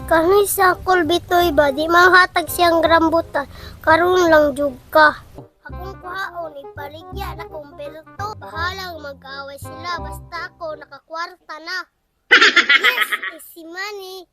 Kani sa Uncle Bitoy ba, di manghatag siyang rambutan. Karon lang jug ka. Akong kuhaon, ipaligya na kong perto. Bahalang mag-away sila, basta ako nakakwarta na. Yes, easy money.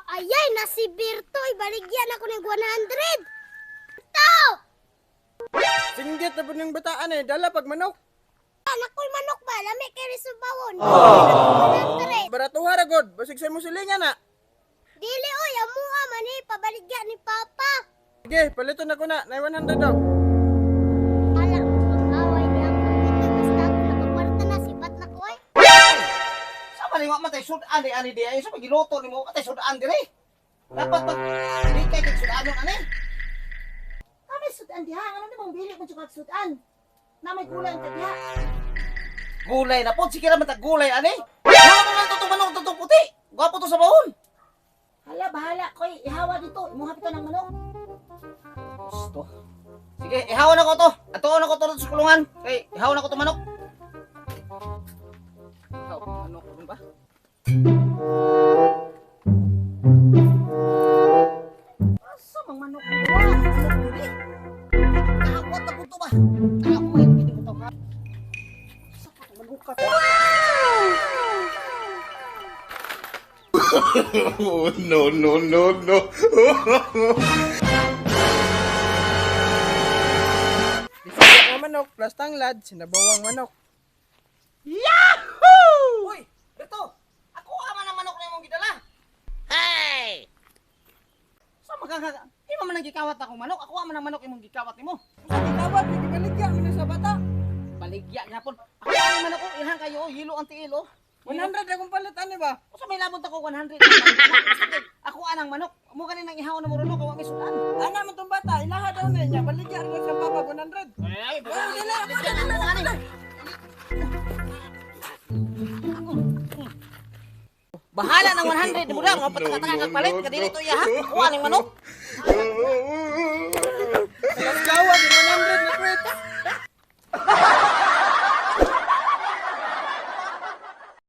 Ayay, na si Berto, ibaligyan ako ng 100. Tao! Singgit na po ng bataan eh, dala pag manok. Anak ko'y manok ba? Lami kay Rizubawon. 100. Baratuha ra god, basig sa mo silingan na. Dili oy, amua man eh, pabaligya ni Papa. Sige, paliton ako na, na 100 daw. Ala, mag-away ni Uncle Bitoy, basta ako nakakwarta na, sibat na ko eh. Sa man wa man tay sudan di ani di ay sa giluto nimo ka tay sudan dire. Dapat pag di kay kay sudanon ani. Kami sudan diha, ano nimong bili kung tsukag sudan? Na may gulay ang kadiha. Gulay na pod sige ra man tag gulay ani. Ihawa mo lang tutong manok tutong puti. Gwapo to sa baon. Hala, bahala koy, ihawa dito, imuha pito ng manok. Gusto. Sige, ihawa na ko to. Atuon na ko to sa kulungan. Kay ihawa na ko to manok. Ihaw, manok ba? Asa mang manok ko? Manok diri. Nakakuat na puto ba? Ako may pwede mo to ha. Asa pa tong manok ka? Oh, no, no, no, no. Bisaya nga manok, plus tanglad, sinabawang manok. Yahoo! Uy, Berto! Ako ama ng manok na imong gidala. Hey! Sa magkaka... Di man ang gikawat akong manok. Ako ama ng manok imong gikawat nimo. Sa gitawad, gibaligya mo na sa bata. Baligya gyapon. Ako ang manok ko, ilhan kayo, oh. Hilo ang tiil oh. 100 akong palitan, di ba? Usa may labot ako 100. Ako anang manok. Mo kanin ang ihaw na murulo kawa may sudan. Ana man tong bata, ilaha daw na niya, baligya ra sa papa 100. Ay, Bahala ng 100 mo lang, mapataka-taka kag palit kadili to iya ha. Kuha ning manok. Oh.